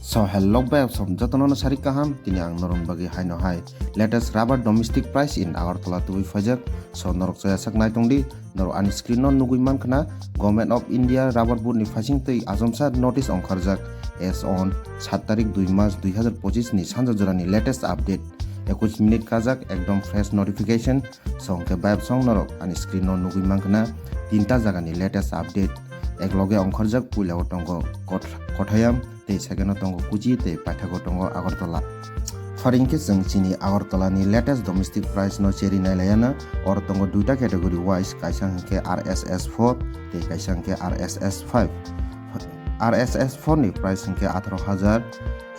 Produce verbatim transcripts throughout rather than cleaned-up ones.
So hello bayapsong jotono no sari kaham, tini ang norok bagwi haino hai latest rubber domestic price in Agartala tubui phaijak. So norok chaya sak nai tongdi, norok ani screen no nugui mankha na Government of India rubber board ni phaising twi ajomsa notice ongkharjak as on sat tarik dui mas dui hazar pochis ni sanja jorani latest update. Ekush minute kajak ekdom fresh notification. So hwnkhe bayapsong norok ani screen no nugui mankha na tinta jagani latest update. Ekloge ongkharjak puila o tongo Kot-, Kothayam tei second o tongo Kuchi tei paithago tongo Agartala. Pharing khe chwng chini Agartala ni latest domestic price no cheri nai laiya na. Oro tongo duita category wise, kaisa hwnkhe R S S four tei kaisa hwnkhe R S S five. R S S four ni price hwnkhe atharo hajar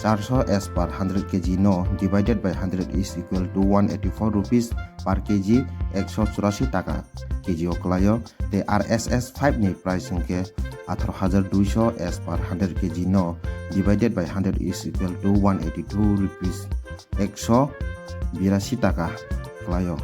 charso as per hundred K G no divided by hundred is equal to one eighty four rupees per K G, ekso churasi taka K G o kwlaio. Tei R S S five ni price hwnkhe atharo hajar duiso as per hundred K G no divided by hundred is equal to one eighty two rupees, ekso birasi taka kwlaio.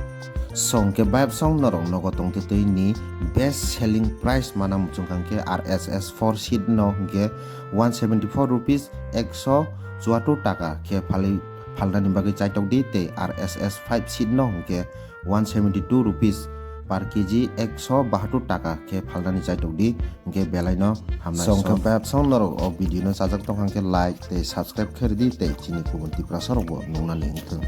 So hwnkhe bayapsong norok nogo tongtwtwi ni best selling price mana muchungkha hwnkhe R S S four sheet no hwnkhe one seventy four rupees, ekso chuatur taka khe phalwi phalnani bagwi chaitokdi tei R S S five sheet no hwnkhe one seventy two rupees per K G, ekso bahatur taka khe phalnani chaitokdi. Hwnkhe belaino hamnai. So hwnkhe bayapsong norok o video no chajak tongkha hwnkhe like tei subscribe khe rwdi tei chini kubun Tiprasa rokbo nuknani wngthung.